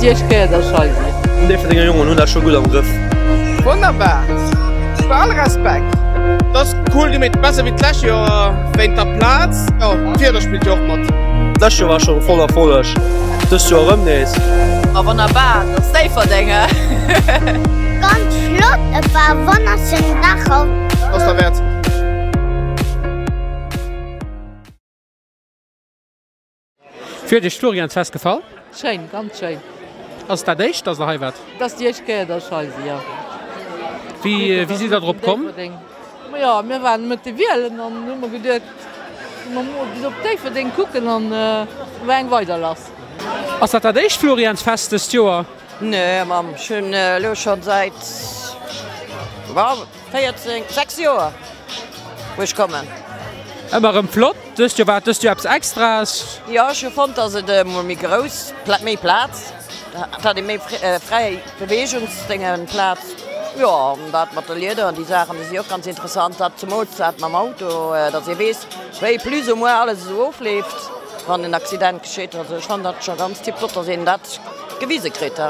déi éischt Kéier, dass ech hei sinn. Déi Déifferdenger Jongen hunn dat scho gutt am Grëff. Wonnerbar! Bei all Respekt! Dat ass cool gemeet, besser wéi d'lescht Joer wéint der Plaz. Jo, d'Wieder spillt jo och mat. D'lescht Joer war scho voll Erfolleg, dëst Joer erëm nees. A wonnerbar, dat ass Déifferdeng! Ganz flott, et war e wonnerschönen Dag haut. Ass derwäert. Wéi huet Iech d'Floriansfest gefall? Schéin, ganz schéin. Ass et dat éischt, dass Der hei waart? Et ass déi éischt Kéier, dass ech hei sinn, jo. Wéi, wéi sidd Der drop komm? Majo, mir waren de Mëtte wielen an hu mer geduet, gi mer mol bis op Déifferdeng kucken an da war eng weider lass. Ass dat dat éischt Floriansfest dëst Joer? Nee, Mamm, ech hunn elo schonn säit 14, 6 Joer wou ech kommen. Ëmmer erëm flott. Dëst Joer war et dëst Joer eppes Extraes? Jo, ech hu fonnt, dass et emol méi grouss, méi Plaz, et hat ee méi fräi Beweegungsdéngen, Plaz. Jo, an dat mat de Lieder an déi Saachen, déi si och ganz interessant. Dat zemools dat mam Auto, dass ee weess, wéi plus ou moins alles esou ofleeft, wann en Accident geschitt. Also ech fannen dat scho ganz tiptop, dass een dat gewise kritt.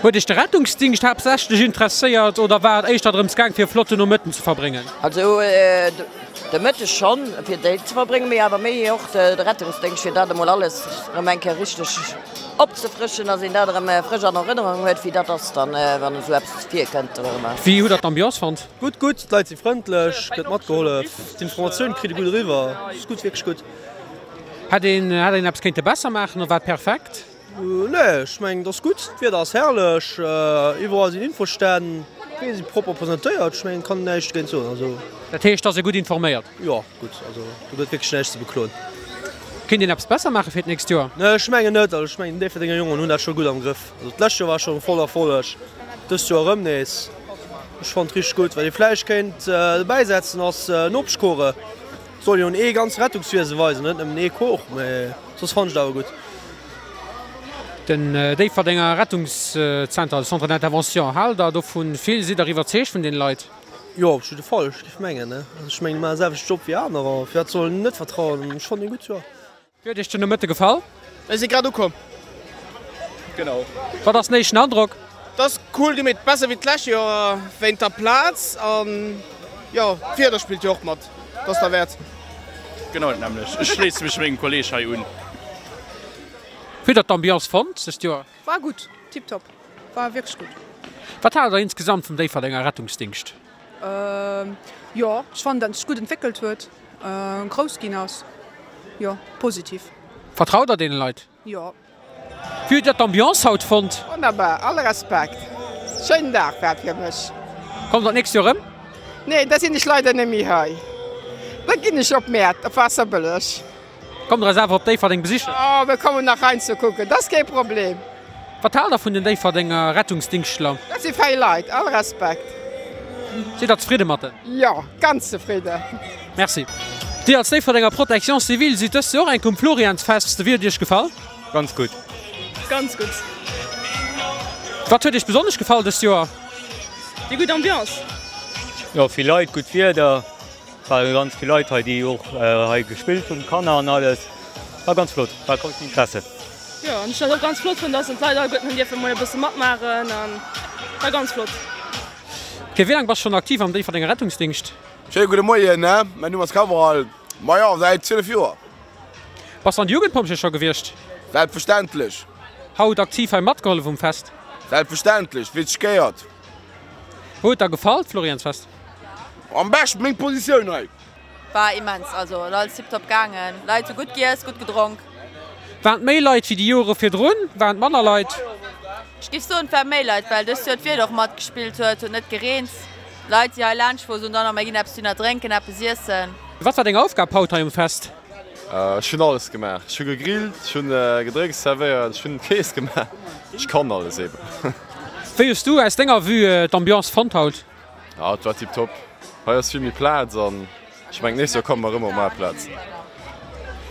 Huet Iech de Rettungsdingscht haaptsächlech interesséiert oder war et éischter drëms gaang fir e flotten Nomëtten ze verbréngen? Also de Mëtteg schonn fir déi ze verbréngen, mee awer méi och de Rettungsdéngscht fir dat emol alles erëm eng Kéier richteg opzefrëschen, dass een dat erëm frësch an Erënnerung huet, wéi dat ass dann, wann esou eppes virkënnt. Wéi hutt der d'Ambiance fonnt? Gutt, gutt, d'Leit si frëndlech, gëtt matgehollef, d'Informatioun kritt ee gutt eriwwer, ass gutt, wierklech gutt. Hätt een hätt een eppes kéinte besser maachen oder war et perfekt? Nee, ech mengen et ass gutt, d'Wieder ass herrlech, iwwerall sinn Infostänn, d'Wee si propper presentéiert, ech mengen et kann een näischt dogéint soen, also. Dat heescht, et ass ee gutt informéiert? Jo, gutt, also do gëtt wierklech näischt ze bekloen. Kéint een eppes besser maache fir d'nächst Joer? Nee, ech mengen net, also ech mengen déi Déifferdenger Jongen hunn dat scho gutt am Grëff, also d'lescht Joer war scho voll Erfolleg, dëst Joer erëm nees, ech fannen et richteg gutt. Wat ee vläicht kéint dobäisetzen ass Nopeschchore, soll jo ee ganz Rettungswiese weisen, net nëmmen ee Chor, mä soss fannen ech et awer gutt. Den Déifferdenger Rettungszenter, de Centre d'intervention, haalt der dovun vill? Sidd der iwwerzeegt vun deene Leit? Jo, op jidde Fall, ech géif mengen. Also ech mengen, déi maachen de selwechten Job wéi anerer. Firwat soll een net vertrauen? Ech fannen déi gutt, jo. Wéi huet Iech den Nomëtte gefall? Mir si grad ukomm. Genau. Wat ass den éischten Androck? Et ass cool gemeet, besser wéi d'lescht Joer wéint der Plaz an jo d'Wieder spillt jo och mat, et ass derwäert. Genau dat nämmlecht. Ech schléisse mech mengem Kolleg hei un. Wéi hutt der d'Ambiance fonnt dëst Joer? War gutt, tiptop, war wierklech gutt. Wat haalt der insgesamt vum Déifferdenger Rettungsdingscht? Jo, ech fannen dat en sech gutt entwéckelt huet, grouss ginn ass, jo, positiv. Vertraut der deene Leit? Jo. Wéi hutt der d'Ambiance haut fonnt? Wonnerbar, all Respekt. Schéinen Dag war et fir mech. Kommt der d'nächst Joer erëm? Nee, da sinn ech leider net méi hei. Da ginn ech op Mäert, op Waasserbëlleg. Kommt der eis awer op Déifferdeng besichen? Oh, mir kommen nach heiansdo kucken, dat ass kee Problem. Wat haalt der vun den Déifferdenger Rettungsdingschtler? Dat si fäi Leit, all Respekt. Sidd der zefridde mat den? Jo, ganz zefridden. Merci. Dir als Déifferdenger Protection civile sidd dëst Joer och enk um Floriansfest. Wéi huet et Iech gefall? Ganz gutt. Ganz gutt. Wat huet Iech besonnesch gefall dëst Joer? Déi gutt Ambiance. Jo, vill Leit, gutt Wieder, ware ganz vill Leit hei, déi och hei gespillt hunn, Kanner an alles. War ganz flott, war groussen Interesse. Jo, an ech hunn dat och ganz flott fonnt, dass d'Leit alleguerten hunn dierfe mol e bësse matmaachen an war ganz flott. Fir wéi laang bass schonn aktiv am Déifferdenger Rettungsdingscht? Schéine gudde Moien, mäin Numm ass Cabral, majo säit 12 Joer. Bass an de Jugendpompjeeë scho gewiescht? Selbstverständlech. Haut aktiv hei matgehollef um Fest? Selbstverständlech, wéi et sech gehéiert. Wou huet der gefall d'Floriansfest? Am beschten meng Positioun hei. War immens, also et alles tiptop gaangen, Leit hu gutt giess, gutt gedronk. Waren et méi Leit wéi déi Jore virdrun? Waren et manner Leit? Ech géif soen et ware méi Leit, well dëst Joer d'Wieder och matgespillt huet, huet net gereent. Leit déi hei laanscht fueren soen dann, oh mir ginn eppes dohinner drénken, eppes iessen. Wat war deng Aufgab haut hei um Fest? Ech hunn alles gemaach. Ech hu gegrillt, ech hunn Gedrénks zerwéiert, ech hunn Kees gemaach. Ech kann alles eben. Wéi hues du aus denger Vue d'Ambiance fonnt haut? Ah, et war tiptop. Hei ass vill méi Plaz an ech mengen d'nächst Joer komme mer erëm op maer Plaz.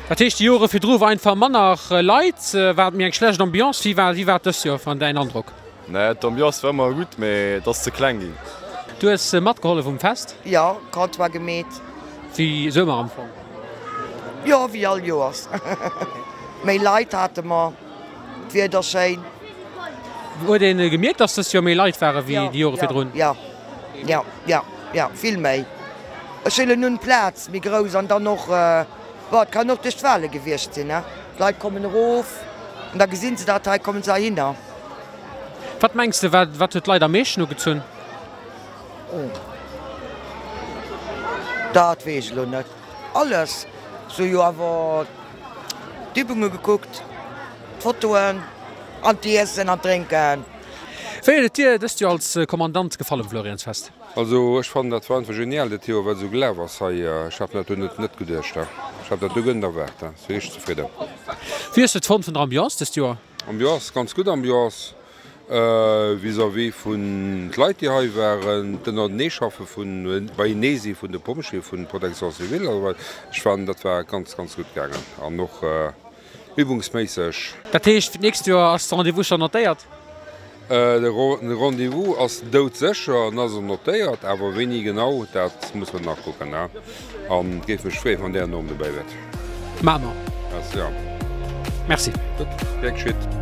Dat heescht déi Jore virdru war einfach manner Leit, war et méi eng schlecht Ambiance? Wéi war wéi war et dëst Joer van däin Androck? Naja, d'Ambiance war ëmmer gutt, mee et ass ze kleng ginn. Du hues matgehollef um Fest? Jo, Comptoir gemeet. Wéi sou ëmmer am Fong? Jo, wéi all Joers. Méi Leit hate mer. D'Wieder schéin. Huet een gemierkt, dass dëst Joer méi Leit ware wéi déi Jore virdrun? Jo, jo, jo, jo, vill méi. Ech huelen un, d'Plaz méi grouss an dann och, bon, et kann och duerch d'Wale gewiescht sinn, ne? D'Leit kommen erof an da gesinn se dat hei, kommen se heihinner. Wat mengs de, wat huet d'Leit am meeschten ugezunn? Dat weess ech elo net. Alles. Ech hu jo awer d'Übunge gekuckt, d'Fotoen an d'Iessen an d'Drénken. Wéi huet et dir dëst Joer als Kommandant gefall um Floriansfest? Also ech fannen dat war einfach genial dat Joer wat esou gelaf ass hei. Ech hat mir dat do net net geduecht. Ech hat dat do guer net erwaart. Sinn richteg zefridden. Wéi hues de et fonnt vun der Ambiance dëst Joer? Ambiance, ganz gutt Ambiance. Vis-à-vis vun d'Leit déi hei waren, d'Ënnerteneeschaffe vun beienee si vun de Pompjeeë vun Protection civile a sou weider. Ech fannen dat war ganz ganz gutt gaangen an och übungsméisseg. Dat heescht fir d'nächst Joer ass de Rendez-vous schonn notéiert? De Rendez-vous ass doudsécher an ass och notéiert, awer wéini genau, dat muss mer nach kucken. An et géif mech freeën wann där en Nom dobäi wiert. Maache mer. Merci. Merci. Gutt, gär geschitt.